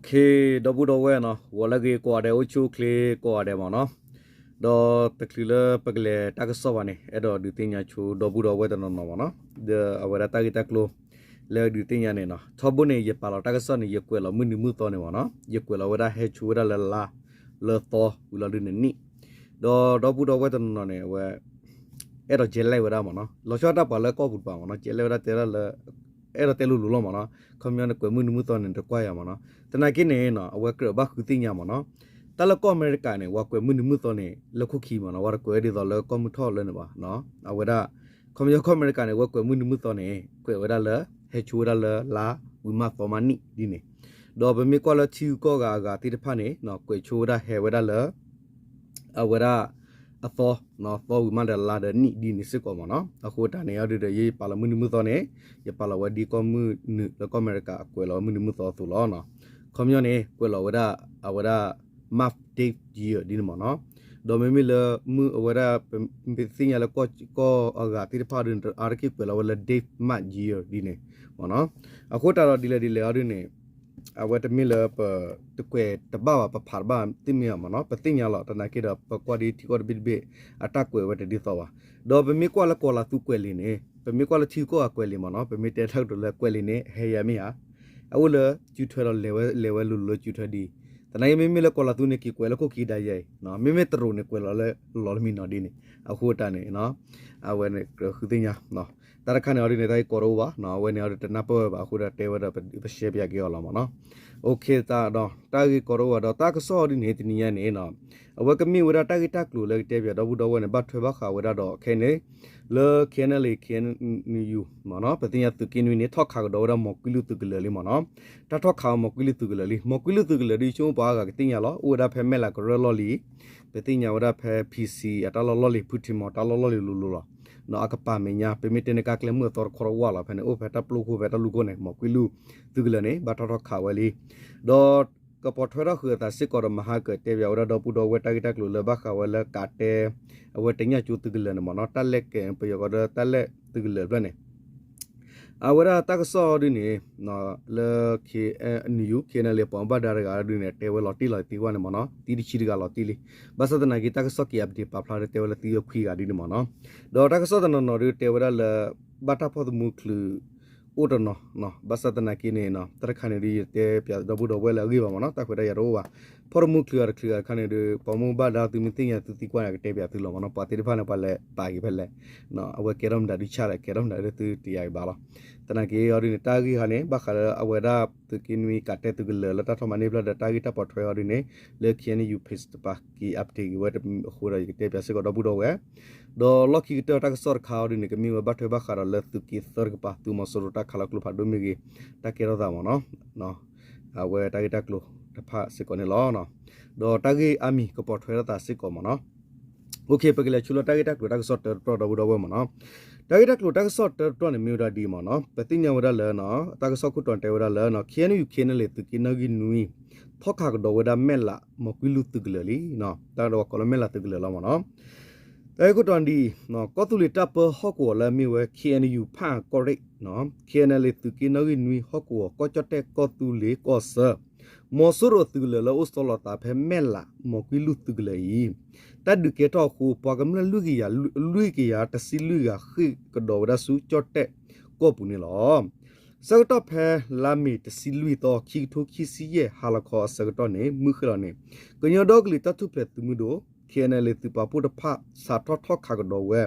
ဒီပုၢ်ဒီဝဲၢ်နီၤ ဂီၤလၢအဂ့ၤကိးဂၤဒဲး အိၣ်ဆူၣ်အိၣ်ချ့ကိးဂၤဒဲးမ့ၢ်နီၤ, ဒီးတချုးလၢပကလဲၤတၢ်ကစီၣ်ဘၣ်န့ၣ် အဲၣ်ဒိးဒုးသ့ၣ်ညါဆိဒီပုၢ်ဒီဝဲၢ်တနီၤနီၤမ့ၢ်နီၤ, ဒီးအဝဲဒၣ်တၢ်ဂ့ၢ်တၢ်ကျိၤ လၢဒုးသ့ၣ်ညါန့ၣ်နီၤ, ထီဘိန့ၣ် ယပာ်လီၤတၢ်ကစီၣ်န့ၣ် ယကွဲးလီၤမုၢ်နံၤမုၢ်သီန့ၣ်မ့ၢ်နီၤ, ယကွဲးလီၤဝဲဒၣ်ဟဲဆိဝဲဒၣ်လၢလါ လၢသီဝံၤလီၤဒုးန့ၣ်နံၣ်, ဒီးဒီပုၢ်ဒီဝဲၢ်တနီၤနီၤန့ၣ် အဝဲ အဲၣ်ဒိးကဲလဲၣ်ဝဲဒၣ်မ့ၢ်နီၤ, လီၤဆီဒၣ်တၢ်ပှၤလၢကီၢ်ပူၤတပၤမ့ၢ်နီၤ, ကဲလဲၣ်ဝဲဒၣ်တဲဒၣ်လၢ အဲၣ်ဒိးတဲလိၤလိၤလီၤမ့ၢ်နီၤ, ခီပညီန့ၣ် ကွဲးမုၢ်နံၤမုၢ်သီန့ၣ် တကွၢ်ယၤမ့ၢ်နီၤ, သနာ်က့န့ၣ်နီၤ အဝဲကြၢးဘၣ်ဃုသ့ၣ်ညါမ့ၢ်နီၤ, တၢ်လၢကီၢ်အမဲရကၤန့ၣ် ဝဲကွဲးမုၢ်နံၤမုၢ်သီန့ၣ် လၢခိၣ်ခံမ့ၢ်နီၤ, ဝဲတကွဲးဝဲဒ်သိးလၢကီၢ်မုၢ်ထီၣ်လၢန့ၣ်ဘၣ်, အဝဲဒၣ် ခီပညီကီၢ်အမဲရကၤန့ၣ် ဝဲကွဲးမုၢ်နံၤမုၢ်သီန့ၣ် ကွဲးဝဲဒၣ်လၢ ဟဲဆိဝဲဒၣ်လၢလါဝံၤမးသီမးနံၣ်ဒ်န့ၣ်, ဒီးပမ့ၢ်ကွၢ်လၢထံဂုၤကီၢ်ဂၤအဂၤသ့ၣ်တဖၣ်န့ၣ် ကွဲးဆိဝဲဒၣ်ဟဲဝဲဒၣ်လၢ အဝဲဒၣ် အသီ, သီဝံၤမးဒီးလါဒီးနံၣ်ဒ်န့ၣ်စ့ၢ်ကီးမ့ၢ်နီၤ, အဃိတၢ်န့ၣ်အီၤဒုးဒီး ယပာ်လီၤမုၢ်နံၤမုၢ်သီန့ၣ် ယပာ်လီၤဝဲဒ်ကီၢ်မုၢ်နုာ်လၢကီၢ်အမဲရကၤအကွဲးလီၤမုၢ်နံၤမုၢ်သီအသိးလီၤ, ခီပညီန့ၣ် ကွဲးလီၤဝဲဒၣ် အဝဲဒၣ် March date year ဒ်န့ၣ်မ့ၢ်နီၤ, ဒီးမ့မ့ၢ်လၢမုၢ်အဝဲဒၣ် ပသ့ၣ်ညါလၢကီၢ်အဂၤသ့ၣ်တဖၣ်ဒုးန့ၣ် အါတက့ၢ်ကွဲးလီၤဝဲလၢ date March year ဒ်န့ၣ်မ့ၢ်နီၤ, အဃိတၢ်ဒီးဒ်လဲၣ်ဒ်လဲၣ်အီၤဒုးန့ၣ် အဝဲတမ့ၢ်လၢပတကွဲးတဘၣ်ဘၣ် ပဖးတဘၣ်သ့ၣ်မ့ၢ်မ့ၢ်နီၤ, ပသ့ၣ်ညါလီၤ, သနာ်က့ဒီး ပကွၢ်ဒ်ထံကီၢ်တဘ့ၣ်တဘ့ၣ် အတၢ်ကွဲးဝဲတဒ်သိးဘၣ်, ဒီးပမ့ၢ်ကွၢ်လၢကီၤလၤသူကွဲးလံာ်န့ၣ် ပမ့ၢ်ကွၢ်လၢထံဂုၤကီၢ်ဂၤကွဲးလံာ်မ့ၢ်နီၤ, ပမ့ၢ်တဲတၢ်ကတိၤလၢကွဲးလံာ်န့ၣ် ဟဲယၤမ့ၢ်ဧါ, အအိၣ်လၢ ကၠူထွဲဒီး လဲၤဝဲလိၤလိၤလၢကၠူထွဲဒ်အံၤ, သနာ်က့မ့မ့ၢ်လၢကီၤလၤသူန့ၣ် က့ၤကွဲးလၢခိၣ်ခံဒါယဲအံၤ, မ့မ့ၢ်တရူးန့ၣ် ကွဲးလီၤလၢလီၤတမံၤနီၤဒ်န့ၣ်, အဃိတၢ်န့ၣ် အဝဲန့ၣ်ကြၢးဃုသ့ၣ်ညါ တၢ်တခါန့ၣ်အီၤဒ်န့ၣ် တၢ်ဂ့ၢ်ကီတအိၣ်ဘၣ်, အဝဲန့ၣ်အီၤဒုးတနၢ်ပၢၢ်ဝဲဘၣ်အဃိဒီးတဲဝဲဒီး ပရှဲပၠးက့ၤအီၤလီၤမ့ၢ်နီၤ, အိၣ်ခ့သးဒီး တၢ်ဂ့ၢ်ကီတအိၣ်ဘၣ်ဒီး တၢ်ကစီၣ်အီၤဒ်န့ၣ် တနံၤညါန့ၣ် အဝဲကမ့ၢ်ဝဲဒၣ်တၢ်ဂ့ၢ်တၢ်ကျိၤလၢကတဲပၠးဒီပုၢ်ဒီဝဲၢ်န့ၣ် ဘၣ်ထွဲဘၣ်ဃးဝဲဒၣ်ဒီးခဲအံၤန့ၣ် လၢ KNLA KNU မ့ၢ်နီၤ, ပသ့ၣ်ညါသုးက့နွံန့ၣ် ထီၣ်ခးကဒီးဝဲဒၣ်မီၤကွံလူၢ်သုးကလၢၤလံမ့ၢ်နီၤ, တၢ်ထီၣ်ခးမီၤကွံလူၢ်သုးကလၢၤလံ, မီၤကွံလူၢ်သုးကလၢၤဒ်ဆိကမိၣ်ပှၤအါဂၤကသ့ၣ်ညါလီၤ, အိၣ်ဝဲဒၣ်ဖဲမဲၢ်လးကရၢလီၢ်လံၤ, ပသ့ၣ်ညါဝဲဒၣ်ဖဲ PC အတၢ်လီၢ်လီၢ်လံၤ ဖုထံမီၤတၢ်လီၢ်လီၢ်လံၤလိၤလိၤလီၤ, အကပၤမဲာ်ညါ ပမ့ၢ်တဲန့ၣ်ကါကျဲမုၢ်အသီတခီတဝၢ်လီၤ, ဖဲန့ၣ်အိၣ်ဖဲတၢ်ပျိခိၣ်ဖဲတၢ်လူၢ်ခိၣ်န့ၣ် မီၤကွံလူၢ်သုးကလၢၤန့ၣ် ဘၣ်ထီၣ်ထီၣ်ခးဝဲလံ, ဒီး ကပိာ်ထွဲထီၣ်ဃုာ်အသးစ့ၢ်ကီးဒီး မဟါကၢးတဲပၠးဝဲဒၣ်ဒီပုၢ်ဒီဝဲၢ် တၢ်ဂ့ၢ်တၢ်ကျိၤလၢဘၣ်ဃးဝဲလၢကးတဲ အဝဲတညၣ်ကၠိသုးကလၢၤန့ၣ်မ့ၢ်နီၤ, တၢ်လဲၣ်ကဲ ပယီၤကီးဒီးတၢ်လဲၣ်သုးကလၢၤတဖျၢၣ်န့ၣ်, အဝဲဒၣ်တၢ်ကစီၣ်အီၤဒ်န့ၣ် လၢ KNU KNLA ပှၤဘၣ်ဒါတဂၤဒ်န့ၣ် တဲဝဲလီၤတံၢ်လီၤသံကွၢ်န့ၣ်မ့ၢ်နီၤ, သံတဆံတဂၤလီၤတံၢ်လံ, ဘၣ်ဆၣ်သနာ်က့ တၢ်ကစီၣ်က့ၤ update ပာ်ဖျါဒီးတဲဝဲလၢသံဝဲခွံဂၤဒ်န့ၣ်မ့ၢ်နီၤ, ဒီးတၢ်ကစီၣ်တနီၤနီၤဒီးတဲဝဲဒၣ်လၢ ဘၣ်တၢ်ဖီၣ်သမူချုး အိၣ်တနီၤ, ဘၣ်ဆၣ်သနာ်က့န့ၣ် တၢ်တခါန့ၣ်ဒီး ယတဲပၠးဒီပုၢ်ဒီဝဲၢ်လၢအဂ့ၢ်ဘၣ်မ့ၢ်နီၤ, တၢ်ခွဲးတၢ်ယာ်တအိၣ်ဘၣ်, ဖီၣ်သမူချုးဂၤတချုးဂၤတခါန့ၣ်ဒီး ပှၤမိၢ်ဘၣ်ဒါသုမ့ၢ်သ့ၣ်ညါသုသံကွၢ်န့ၣ် ကတဲပၠးသုလီၤမ့ၢ်နီၤ, ပှၤသ့ၣ်တဖၣ်န့ၣ် ပှၤလဲၤပာ်က့ၤဖဲလဲၣ်, အဝဲကဲထီၣ်မတၤဒုးဆါလဲၣ် ကဲထီၣ်မတၤဒုးသုတယာ်က့ၤဘၣ်လီၤ, သနာ်က့အီၤဒ်န့ၣ် တၢ်ဂ့ၢ်ဟီန့ၣ် ဘၣ်ဃးလၢအဝဲဒၣ်သုးက့နွံကးတဲသုးကလၢၤလၢတၢ်ထီၣ်မၤန့ၢ်ဖျၢၣ်ဒီး တၢ်ဂ့ၢ်တၢ်ပိာ်ထွဲအီၤဒ်န့ၣ် လၢ KNU page တပၤက့ၤ update က့ၤဝဲအဃိဒီး ယကတဲပၠးစ့ၢ်ကီးဒီပုၢ်ဒီဝဲၢ် ဒီးလီၢ်ခံကတၢၢ်တၢ်ကစီၣ်တခါအီၤဒ်န့ၣ် ကမ့ၢ်ဝဲဘၣ်ထွဲဘၣ်ဃးဒီးလၢသုးက့သၢတကပၤ သုးမီၤစိရိၤတၢ်ခးလီၤကျိဖးဒိၣ်မ့ၢ်ဂ့ၤ တၢ်ကဲထီၣ်သးမ့ၢ်နီၤ, အဝဲတၢ်ဂ့ၢ်တၢ်ကျိၤတဖၣ်စ့ၢ်ကီးန့ၣ်လီၤ. ဒီးတၢ်ဂ့ၢ်အါမံၤကပိာ်ထွဲထီၣ်သးစ့ၢ်ကီးမ့ၢ်နီၤ. ပကလဲၤဆူလၢတၢ်ဂ့ၢ်တၢ်ကျိၤတၢ်ကစီၣ်တၢတပတီၢ်ဒီပုၢ်ဒီဝဲၢ်မ့ၢ်နီၤ. တၢ်ဂ့ၢ်တၢ်ကျိၤတၢ်ကစီၣ်တၢတပတီၢ်န့ၣ်မ့ၢ်ဝဲဒၣ်ဒ်အံၤမ့ၢ်နီၤ, ပသ့ၣ်ညါဝဲဒၣ်လၢ တၢ်ကစီၣ်ခိၣ်တီတဲဝဲဒၣ်လၢ KNU KNLA သုးက့နီၣ်ဂံၢ်နွံ ထီၣ်ခးကဒီးဝဲဒၣ်မဲၢ်လးမီၤကွံလူၢ်သုးကလၢၤလံ, တၢ်ကဒီးပှၤကိးလၢမဲၢ်လးသုးကလၢၤလီၤမ့ၢ်နီၤ. တၢ်ဂ့ၢ်ခိၣ်တီဒ်အံၤ, ကီၢ်သူလ့ၤတၢ်ပၢဟီၣ်ကဝီၤလၢအမ့ၢ်ဝဲ KNU ဖၣ်အၣ်ကီၢ်ရ့ၣ်, KNLA သုးက့နီၣ်ဂံၢ်နွံဟီၣ်ကဝီၤ ကီၢ်ကၠီၣ်တဲၣ် ကီၢ်သူလ့ၤ ကီၢ်ဆၢ မီၤစိရိၤသုးကလၢၤလၢအအိၣ်ဆီလီၤအသးဖဲမဲၢ်လးမီၤကွံလူၢ်သုးကလၢၤအံၤ, တၢ်ဒုးကဲထီၣ်အဃိ ပှၤကမျၢၢ်လွံၢ်ကယၤ, လွံၢ်ကယၤတဆံလွံၢ်ဂၤဃ့ၢ်ကဒီးဝဲဒၣ်ဆူကၠီၣ်တဲၣ်ကီၢ်ပူၤန့ၣ်လီၤ. ဆၢကတီၢ်ဖဲလါမ့ၤတဆံလွံၢ်သီ ခံကထိခံဆံယဲၢ် ဟါလီၤခီအဆၢကတီၢ်န့ၣ် မုၢ်ဃ့ၢ်လီၤန့ၣ် ကညီဒီကလုာ်တၢ်ထူၣ်ဖျဲးသုးမုၢ်ဒိၣ် KNLA သုးပာ်ဖှိၣ်တဖၣ် စးထီၣ်ထီၣ်ခးကဒီးဝဲ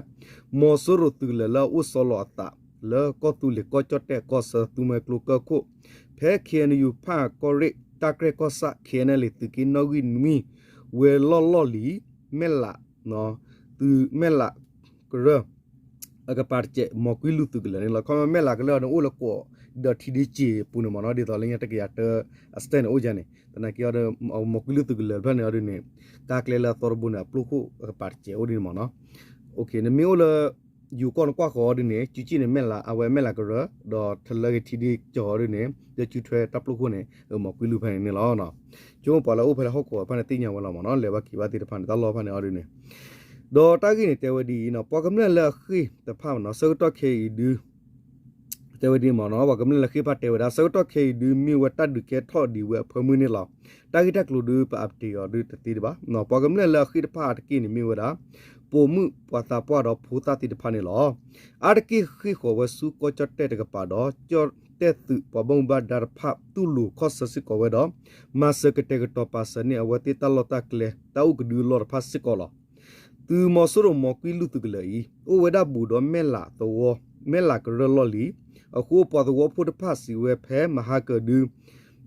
မီၤစိရိၤသုးကလၢၤလၢအအိၣ်ဆီလီၤအသး လၢကီၢ်သူလ့ၤ ကီၢ်ကၠီၣ်တဲၣ် ကီၢ်ဆၢ သူမွဲကျိကၢၢ်ခိၣ် ဖဲ KNU ဖၣ်အၣ်ကီၢ်ရ့ၣ် တၢ်ကြဲၢ်ကီၢ်ဆၣ် KNLA သုးက့နီၣ်ဂံၢ်နွံ ဝဲၤလီၢ်လီၢ်လံၤ မဲၢ်လး သုးမဲၢ်လးကရၢ အကပၤတစဲး မီၤကွံလူၢ်သုးကလၢၤန့ၣ်လီၤ. ခီဖျိမဲၢ်လးကရၢန့ၣ် အိၣ်လၢကီးဒီးထံဒ့စ့ၢ်ပူၤန့ၣ်မ့ၢ်နီၤ, ဒ်သိးလၢညါတကယၤတၢ အစတဲန့ၣ်အိၣ်ယါန့ၣ် သနာ်က့အီၤဒီး မီၤကွံလူၢ်သုးကလၢၤတဖျၢၣ်န့ၣ်အီၤဒ်န့ၣ် ကါကျဲလၢအသီတဘိန့ၣ် အပျိခိၣ်အကပၤတစဲးအိၣ်ဒ်န့ၣ်မ့ၢ်နီၤ. နမ့ၢ်အိၣ်လၢ ယိၤကီၢ်နကွၢ်ဃီအီၤဒ်န့ၣ် စုစ့ၣ်န့ၣ်မဲၢ်လး အဝဲမဲၢ်လးကရၢ ဒီးထလၢက့ၤထံဒ့ကၠီၤအီၤဒ်န့ၣ် လၢစုထွဲတၢ်ပျိခိၣ်န့ၣ် မီၤကွံလူၢ်ဖဲန့ၣ်န့ၣ်လီၤ. ဆိကမိၣ်ပှၤလၢအိၣ်ဖဲလၢဟီၣ်ကဝီၤဖဲန့ၣ်သ့ၣ်ညါဝဲလီၤမ့ၢ်နီၤ, လဲၤဘၣ်က့ၤဘၣ်သ့ၣ်တဖၣ်န့ၣ် တၢ်လီၢ်ဖဲန့ၣ်အီၤဒ်န့ၣ် ဒီးတၢ်ဂ့ၢ်န့ၣ်တဲဝဲဒ်အံၤနီၤ, ပှၤကမျၢၢ်လၢအဃ့ၢ်တဖၣ်မ့ၢ်နီၤ, ဆၢကတီၢ်ခဲအံၤဒုး တဲဝဲဒ်မ့ၢ်နီၤ, ပှၤကမျၢၢ်လၢဃ့ၢ်တဖၣ်တဲဝဲဒၣ် ဆၢကတီၢ်ခဲအံၤဒုးမ့ၢ်ဝဲတၢ်ဒုးကဲထီၣ်ဒံးဝဲအဖၢမုၢ်န့ၣ်လီၤ. တၢ်ဂ့ၢ်တၢ်ကျိၤဒုးပupdateအီၤဒုးတသ့ဒံးဘၣ်. ပှၤကမျၢၢ်လၢအဃ့ၢ်တဖၣ်အါတက့ၢ်န့ၣ်မ့ၢ်ဝဲဒၣ် ပိာ်မုၣ်ပှၤသးပှၢ်ဒီးဖိသၣ်သ့ၣ်တဖၣ်န့ၣ်လီၤ. အါတက့ၢ်ဃ့ၢ်ဃီၤဝဲဆူကီၢ်ကၠီၣ်တဲၣ်တကပၤဒီး ကၠီၣ်တဲၣ်သုးပှၤဘၣ်မူဘၣ်ဒါတဖၣ်တူၢ်လိာ်ခီၣ်ဆၢစ့ၢ်ကီးဝဲဒီး မၤစၢၤကတဲာ်ကတီၤပာ်စၢၤန့ၢ်အဝဲသ့ၣ်တၢ်လီၢ်တၢ်ကျဲ တၢ်အိၣ်ကဒုအလီၢ်တဖၣ်စ့ၢ်ကီးလီၤ. သုးမီၤစိရိၤမီၤကွံလူၢ်သုးကလၢၤအံၤ အိၣ်ဝဲဒၣ်ဘူးဒီးမဲၢ်လးသဝီ, မဲၢ်လးကရၢၢ်လီၢ်လံၤအဃိ ပှၤသဝီဖိတဖၣ်စံးဝဲဖဲမဟါကၢၤဒုး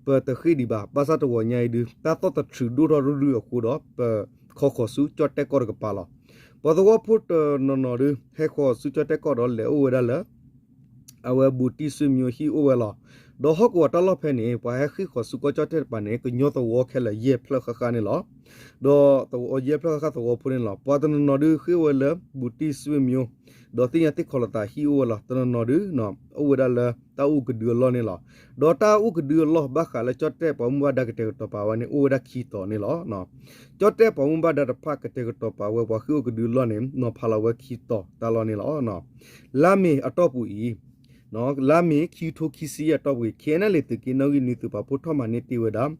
ပတဃ့ၢ်ဒံးဘၣ်. ဘၣ်ဆၣ်တဂီၤညါအံၤဒုး တၢ်သီၣ်တထြူးဒိၣ်ထီၣ်ရုၢ်ရုၢ်အဃိဒီး ပခီဃီၤဆူကၠီၣ်တဲၣ်ကီၢ်တကပၤလီၤ. ပှၤသဝီဖိတနီၤနီၤဒုး ဟဲဃီၤဆူကၠီၣ်တဲၣ်ကီၢ်ဒီးလဲၤအိၣ်ဝဲဒၣ်လၢ အဝဲဘူးတံၢ်စွ့ၣ်မျိဟံၣ်အိၣ်ဝဲလီၤ. ဒီးဟီၣ်ကဝီၤတၢ်လီၢ်ဖဲန့ၣ် ပှၤဟဲဃ့ၢ်ဃီၤဆူကီၢ်ကၠီၣ်တဲၣ်တကပၤန့ၣ် ကညီသဝီခဲလၢာ်ယဲၢ်ဖျၢၣ်ဃၣ်ဃၣ်န့ၣ်လီၤ. ဒီးယဲၢ်ဖျၢၣ်ဃၣ်ဃၣ်သဝီဖိန့ၣ်လီၤ. ပှၤတနီၤနီၤဒုးဃ့ၢ်ဝဲလၢဘူးတံၢ်စွ့ၣ်မျိ ဒီးသ့ၣ်ညါသ့ၣ်ခီလီၤသးဟံၣ်အိၣ်ဝဲလီၤ. တနီၤနီၤဒုး အိၣ်ဝဲဒၣ်လၢတၢ်အိၣ်ကဒုအလီၢ်န့ၣ်လီၤ. ဒီးတၢ်အိၣ်ကဒုအလီၢ်ဘၣ်ဃးလၢကၠီၣ်တဲၣ်ပှၤဘၣ်မူဘၣ်ဒါကတဲာ်ကတီၤပာ်ဝဲန့ၣ် အိၣ်ဝဲဒၣ်ခံတီၤန့ၣ်လီၤ. ကၠီၣ်တဲၣ်ပှၤဘၣ်မူဘၣ်ဒါတဖၣ်ကတဲာ်ကတီၤပာ်ဝဲပှၤဃ့ၢ်အိၣ်ကဒုအလီၢ်န့ၣ် နီၤဖးလီၤဝဲခံတီၤတၢ်လီၢ်န့ၣ်လီၤ. လါမ့ၤအတီၢ်ပူၤအံၤ လါမ့ၤခံကထိခံဆံယဲၢ်အတီၢ်ပူၤအံၤ ခ့ၣ်အဲၣ်အဲၣ်လ့ၣ်သုးက့နီၣ်ဂံၢ်နွံသုးပာ်ဖှိၣ်ထီၣ်မၤန့ၢ်တ့ၢ်ဝဲဒၣ်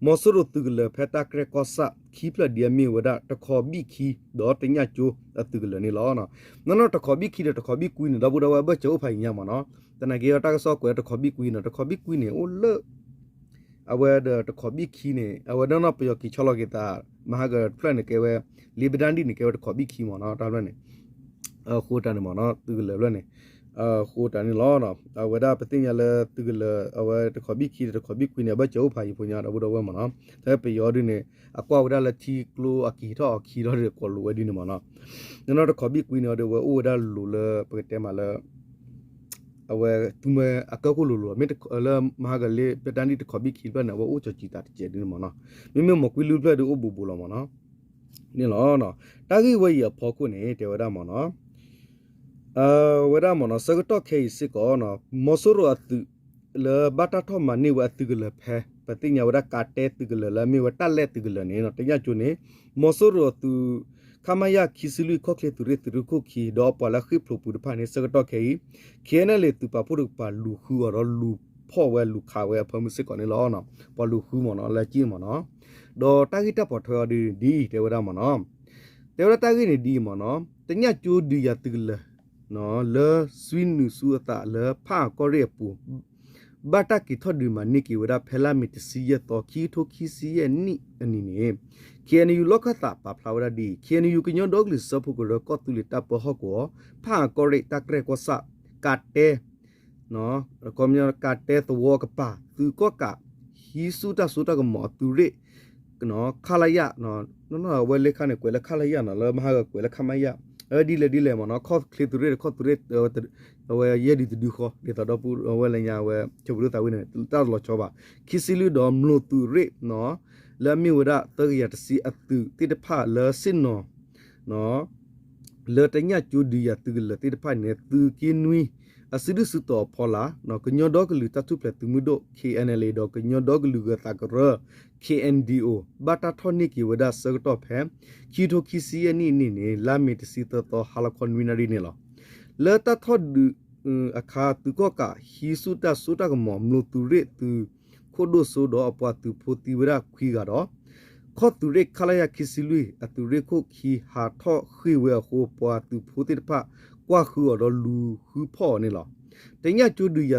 မီၤစိရိၤသုးကလၢၤဖဲတၢ်ကြဲၢ်ကီၢ်ဆၣ်ခံဖျၢၣ်ဒ်အမ့ၢ်ဝဲဒၣ် တခီဘံၣ်ခံ ဒီးတညၣ်ကၠိအသုးကလၢၤန့ၣ်လီၤ. နီၢ်နီၢ်တခီဘံၣ်ခံဒီးတခီဘံၣ်ကွံန့ၣ် ဒီပုၢ်ဒီဝဲၢ်ဘၢၣ်စၢၤအိၣ်ဖးယံၤညါမ့ၢ်နီၤ. သနာ်က့အတၢ်ကစီၣ်ကွဲးတခီဘံၣ်ကွံနီၤ, တခီဘံၣ်ကွံန့ၣ် အိၣ်လၢ အဝဲဒီးတခီဘံၣ်ခံန့ၣ် အဝဲနီၢ်နီၢ်ပယီၤက့ၤဆီလီၤက့ၤသး မဟါကတဖျၢၣ်န့ၣ်ကဲဝဲ လ့ပဒၣ်ဒံၣ်န့ၣ် ကဲဝဲတခီဘံၣ်ခံမ့ၢ်နီၤ တၢ်ဖျၢၣ်န့ၣ် အဃိတၢ်န့ၣ်မ့ၢ်နီၤ သုးကလၢၤဖျၢၣ်န့ၣ် အဃိတၢ်န့ၣ်လီၤ. အဝဲဒၣ်ပသ့ၣ်ညါလၢသုးကလၢၤ အဝဲတခီဘံၣ်ခံဒီးတခီဘံၣ်ကွံန့ၣ် အဘၢၣ်စၢၤအိၣ်ဖးယံၤဖိညါဒီပုၢ်ဒီဝဲၢ်မ့ၢ်နီၤ. တၢ်ပယီၤဒုန့ၣ် အကွၢ်ဝဲဒၣ်လၢထံကျိအက့ၤထီၣ်အခံထီၣ်ဒီးကွီၢ်လိာ်ဝဲဒ်န့ၣ်မ့ၢ်နီၤ. နီၢ်နီၢ်တခီဘံၣ်ကွံန့ၣ်ဒီးဝဲအိၣ်ဝဲဒၣ်လိၤလၢပကတဲမးလၢ အဝဲသုးမ့ၢ်အကၢၢ်ခိၣ်လိၤလိၤ မ့ၢ်လၢမဟါကလ့ပဒၣ်ဒံၣ်တခီဘံၣ်ခံတဖျၢၣ်န့ၣ် အဝဲအိၣ်ကၠီၤကံၤတၢ်တစဲးဒ်န့ၣ်မ့ၢ်နီၤ. မ့မ့ၢ်မီၤကွံလူၢ်တဖျၢၣ်ဒုးအိၣ်ဘူးဘူးလီၤမ့ၢ်နီၤ. န့ၣ်လီၤ. တၢ်ဂ့ၢ်ဝဲအံၤအဖီခိၣ်န့ၣ် တဲဝဲဒၣ်မ့ၢ်နီၤ ဝဲဒၣ်မ့ၢ်နီၤ ဆၢကတီၢ်ခဲအံၤစ့ၢ်ကီး မီၤစိရိၤအသုး လၢဘၣ်တၢ်ထီၣ်မၤန့ၢ်ဝဲအသုးကလၢၤဖဲ ပသ့ၣ်ညါဝဲဒၣ်ကးတဲသုးကလၢၤလၢအမ့ၢ်ဝဲတၢ်လဲၣ်သုးကလၢၤန့ၣ် တညၣ်ကၠိန့ၣ် မီၤစိရိၤအသုး ခမရ ခံဆံလွံၢ် ခီၣ်ချ့သုးရ့ၣ်သုးရ့ၣ်ခိၣ်ခံ ဒီးအပှၤလၢဃ့ၢ်ဖျိးပူၤတဖၣ်န့ၣ် ဆၢကတီၢ်ခဲအံၤ ခ့ၣ်အဲၣ်အဲၣ်လ့ၣ် သုးပာ်ဖှိၣ်တကပၤလူၤဃုအီၤဒီးလူၤဖီၣ်ဝဲလူၤခးဝဲအဖၢမုၢ်စ့ၢ်ကီးန့ၣ်လီၤ. ပှၤလူၤဃုမ့ၢ်နီၤ လၢက့ၢ်မ့ၢ်နီၤ. ဒီးတၢ်ဂ့ၢ်တၢ်ပိာ်ထွဲအီၤဒ်န့ၣ်ဒ်အံၤ တဲဝဲဒၣ်မ့ၢ်နီၤ. တဲဝဲဒၣ်တၢ်ဂ့ၢ်န့ၣ်ဒ်အံၤမ့ၢ်နီၤ တညၣ်ကၠိဒုးယၤသုးကလၢၤ လၢစွံနုာ်ဆူအသးလၢဖးအၣ်ကီၢ်ရ့ၣ်အပူၤ ဘၣ်တၢ်က့ၤထီၣ်ဒုးမၤန့ၢ်က့ၤဝဲဒၣ်ဖဲလါမ့ၤတဆံယဲၢ်သီ ခံကထိခံဆံယဲၢ်နံၣ်အနံၤန့ၣ် ခ့ၣ်အဲၣ်ယူၣ် လီၢ်ခၢၣ်သးပာ်ဖျါဝဲဒၣ်ဒ်အံၤ ခ့ၣ်အဲၣ်ယူၣ် ကညီဒီကလုာ်စၢဖှိၣ်ကရၢကီၢ်သူလ့ၤတၢ်ပၢဟီၣ်ကဝီၤ ဖးအၣ်ကီၢ်ရ့ၣ် တၢ်ကြဲၢ်ကီၢ်ဆၣ် ကးတဲ ကးတဲသဝီကပၤ သုးကီၣ်ကး ဟံးဆူၣ်တၢ်စိတၢ်ကမီၤအသုးရ့ၣ် ခလရ အဝဲလၢခါန့ၣ် ကွဲးလၢ ခလရ နီၤ လၢမဟါဂၤကွဲးလၢ ခမရ ဒ်လဲၣ်ဒ်လဲၣ်မ့ၢ်နီၤ ခီၣ်ချ့သုးရ့ၣ်ဒီးခီၣ်သုးရ့ၣ် အဝဲယဲၢ်ဒုးတဒုဃီ ဒ်သိးဒီပုၢ်ဝဲၢ်လၢညါဝဲ ဆိပဒုသးဝံၣ်န့ၣ် တၢ်လီၤဆီဘၣ် ခံဆံလွံၢ်ဒီးမျိာ်သုးရ့ၣ် လၢအမ့ၢ်ဝဲဒၣ်သၢကယၤတဆံအသုးသ့ၣ်တဖၣ်လၢဆ့ၣ်နီၤ လၢတညၣ်ကၠိဒုးယၤသုးကလၢၤသ့ၣ်တဖၣ်န့ၣ် သုးက့နွံ အစုဒုၣ်စုတီၤအဖီလာ် ကညီဒီကလုာ်တၢ်ထူၣ်ဖျဲးသုးမုၢ်ဒိၣ် ခ့ၣ်အဲၣ်အဲၣ်လ့ၣ် ဒီးကညီဒီကလုာ်ဂၢၤသးကရၢ ခ့ၣ်အဲၣ်ဒံၣ်အိၣ် ဘၣ်တၢ်ထီၣ်န့ၢ်က့ၤဝဲဒၣ်ဆၢကတီၢ်ဖဲ ခံကထိခံဆံယဲၢ်နံၣ်အနံၤန့ၣ် လါမ့ၤတဆံသၢသီ ဟါလီၤခီနွံနၣ်ရံၣ်န့ၣ်လီၤ. လၢတၢ်ထီၣ်ဒုးအခါ သုးကီၣ်ကး ဟံးဆူၣ်တၢ်စိတၢ်ကမီၤ မျိာ်သုးရ့ၣ်သုး ခိၣ်ဒိၣ်စိဒီးအပှၤသုးဖိသံဝဲဒၣ်ခွံဂၤဒီး ခီၣ်သုးရ့ၣ် ခလရ ခံဆံလွံၢ် အသုးရ့ၣ်ခိၣ်ခံ ဟးထီၣ်ဃ့ၢ်ဝဲအဃိ ပှၤသုးဖိသ့ၣ်တဖၣ် ကွၢ်ဃုအီၤဒီးလူၤဃုဖီၣ်အီၤန့ၣ်လီၤ. တညၣ်ကၠိ ဒုးယ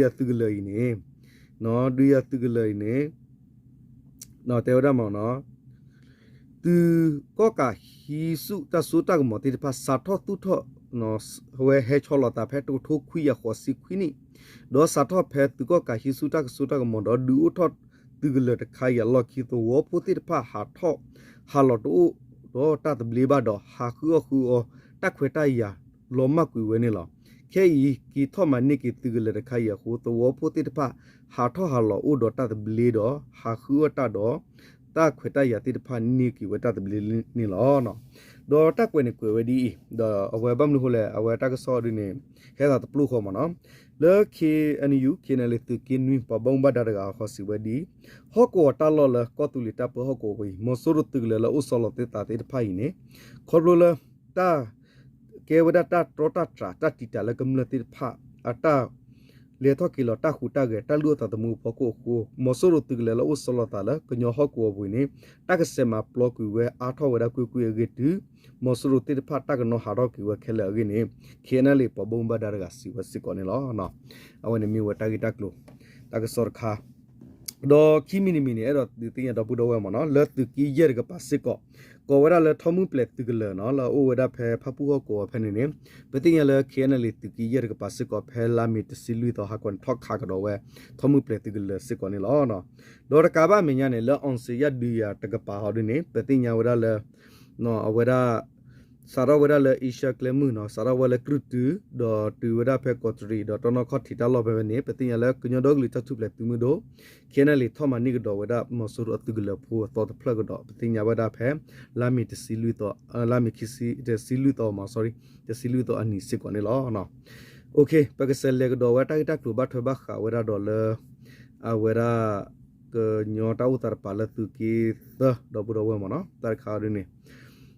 ၤသုးကလၢၤအံၤန့ၣ် ဒုးယၤသုးကလၢၤအံၤန့ၣ် တဲဝဲဒၣ်မ့ၢ်နီၤ သုးကီၣ်ကး ဟံးဆူၣ်တၢ်စိတၢ်ကမီၤသ့ၣ်တဖၣ် စးထီၣ်သူၣ်ထီၣ် ဝဲဟဲဆီလီၤသးဖဲတကထိခွံကယၤဃိးဆံခွံနံၣ် ဒီးစးထီၣ်ဖဲသုးကီၣ်ကး ဟံးဆူၣ်တၢ်စိတၢ်ကမီၤဒီး ဒုးအိၣ်ထီၣ်သုးကလၢၤတခါအံၤအလီၢ်ခံ သဝီဖိသ့ၣ်တဖၣ်ဟးထီၣ် ဟးလီၤတအိၣ်ဒီးတၢ်သဘျ့ဘၣ်ဒီး ဟးဃုအီၣ်ဃုအီ တၢ်ခွဲးတၢ်ယာ်လီၤမၢ်ကွံာ်ဝဲန့ၣ်လီၤ. ခဲအံၤ က့ၤထီၣ်မၤန့ၢ်က့ၤသုးကလၢၤတခါအံၤအဃိ သဝီဖိသ့ၣ်တဖၣ် ဟးထီၣ်ဟးလီၤအိၣ်ဒီးတၢ်သဘျ့ဒီး ဟးဃုအီၣ်တၢ်ဒီး တၢ်ခွဲးတၢ်ယာ်သ့ၣ်တဖၣ်န့ၢ်က့ၤဝဲတၢ်သဘျ့န့ၣ်လီၤ. ဒီးတၢ်ကွဲးန့ၣ်ကွဲးဝဲဒ်အံၤ ဒီးအဝဲဘၣ်မနုၤအဃိလဲၣ် အဝဲတၢ်ကစီၣ်ဒ်န့ၣ် ဟဲသးတပျိၢ်ဃီမ့ၢ်နီၤ လၢ ခ့ၣ်အဲၣ်ယူၣ် ခ့ၣ်အဲၣ်လ့ၣ် သုးက့နွံ ပှၤဘၣ်မူဘၣ်ဒါတဂၤအဃိစံးဝဲဒ်အံၤ ဟီၣ်ကဝီၤတၢ်လီၢ်လၢကီၢ်သူလ့ၤတၢ်ပၢဟီၣ်ကဝီၤဝဲအံၤ မီၤစိရိၤသုးကလၢၤလၢအိၣ်ဆီလီၤသ့သးသ့ၣ်တဖၣ်အံၤန့ၣ် ခီဖျိလၢ တၢ် ကဲဝဲဒၣ်တၢ်တြီတၢ်တြး တၢ်တံာ်တာ်လၢကမျၢၢ်သ့ၣ်တဖၣ် အတၢ် လဲၤထီၣ်က့ၤလီၤတၢ်ဟူးတၢ်ဂဲၤ တၢ်လုၢ်အီၣ်သးသမူအဖီခိၣ်အဃိ မီၤစိရိၤသုးကလၢၤလၢအိၣ်ဆီလီၤသးလၢကညီဟီၣ်ကဝီၤပူၤအံၤန့ၣ် တၢ်ကဆဲးမၤပျီကွံာ်ဝဲအါထီၣ်ဝဲဒၣ်ကွ့ၢ်ကွ့ၢ်အဂ့ၢ်တုၤ မီၤစိရိၤသ့ၣ်တဖၣ်တၢ်ကနီၤဟးထီၣ်က့ၤဝဲခဲလၢာ်အဂ့ၢ်န့ၣ် KNLA ပှၤဘၣ်မူဘၣ်ဒါတဂၤစံးဝဲစ့ၢ်ကီးန့ၣ်လီၤ. အဝဲန့ၣ်မ့ၢ်ဝဲတၢ်ဂ့ၢ်တၢ်ကျိၤ တၢ်ကစီၣ်တခါ ဒီးခံမံၤတမံၤန့ၣ် အဲၣ်ဒိးဒုးသ့ၣ်ညါဒီပုၢ်ဒီဝဲၢ်မ့ၢ်နီၤ လၢသုးက့ယဲၢ်တကပၤစ့ၢ်ကီး ကိးဝဲဒၣ်လၢထီမုၢ်ပျဲၤသုးကလၢၤနီၤ လၢအအိၣ်ဝဲဒၣ်ဖဲဖၣ်ပူၣ်ဟီၣ်ကဝီၤဖဲန့ၣ်န့ၣ် ပသ့ၣ်ညါလၢ KNLA သုးက့ယဲၢ်တကပၤစ့ၢ်ကီး ဖဲလါမ့ၤတဆံလွံၢ်သီဟါကီးန့ၣ် ထီၣ်ခးကဒီးဝဲ ထီမုၢ်ပျဲၤသုးကလၢၤစ့ၢ်ကီးန့ၣ်လီၤ. ဒီးတကးဘၣ်အမဲာ်ညါန့ၣ် လၢ အောင်ဇေယျဒုံယၤတကပၤဟီဒ်န့ၣ် ပသ့ၣ်ညါဝဲဒၣ်လၢ အဝဲဒၣ် စးထီၣ်ဝဲဒၣ်လၢအ့ရှါကျဲမုၢ်နီၤ စးထီၣ်ဝဲလၢကြုၢ်တု ဒီးတုၤဝဲဒၣ်ဖဲကီးတရံး ဒီးတီနီၢ်ခီၣ်ထံးတၢ်လီၢ်ဖဲန့ၣ် ပသ့ၣ်ညါလၢကညီဒီကလုာ်တၢ်ထူၣ်ဖျဲးသုးမုၢ်ဒိၣ် KNLA ထီၣ်မၤန့ၢ်ကဒီးဝဲဒၣ်မီၤစိရိၤအသုးကလၢၤဖိအသီတဖျၢၣ်ကဒီး ပသ့ၣ်ညါဝဲဒၣ်ဖဲ လါမ့ၤတဆံလွံၢ်သီ လါမ့ၤခံဆံ တဆံလွံၢ်သီမ့ၢ် sorry တဆံလွံၢ်သီအနံၤစ့ၢ်ကီးန့ၣ်လီၤ. ပကစးလဲၤကဒီးဝဲတၢ်ဂ့ၢ်တၢ်ကျိၤဘၣ်ထွဲဘၣ်ဃးဝဲဒၣ်ဒီးလၢ အဝဲဒၣ် ကညီတၢ်အိၣ်သးတပၤလၢသုးက့သၢဒီပုၢ်ဒီဝဲၢ်မ့ၢ်နီၤ တၢ်တခါဒ်န့ၣ်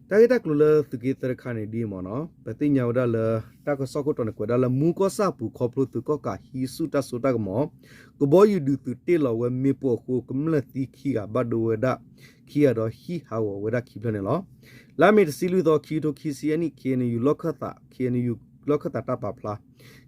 တၢ်ဂ့ၢ်တၢ်ကျိၤလၢသုးက့သၢတခါန့ၣ်ဒ်အံၤမ့ၢ်နီၤ ပသ့ၣ်ညါဝဲဒၣ်လၢ တၢ်ကစီၣ်ခိၣ်တီန့ၣ် ကွဲးဒၣ်လၢမူကီၢ်ဆၣ်အပူၤခီဖျိသုးကီၣ်ကးဟံးဆူၣ်တၢ်စိတၢ်ကမီၤ ကဘီယူၤဒုးသုးတ့ၢ်လီၤဝဲမ့ၣ်ပိၢ်အဃိ ကမျၢၢ်သံခံဂၤဘၣ်ဒိဝဲဒၣ်ခံဂၤဒီးဟံးဟးဂီၤဝဲဒၣ်ခံဖျၢၣ်န့ၣ်လီၤ. လါမ့ၤတဆံလွံၢ်သီ ခံကထိခံဆံယဲၢ်နံၣ် KNU လီၢ်ခၢၣ်သး KNU လီၢ်ခၢၣ်သးတၢ်ပာ်ဖျါ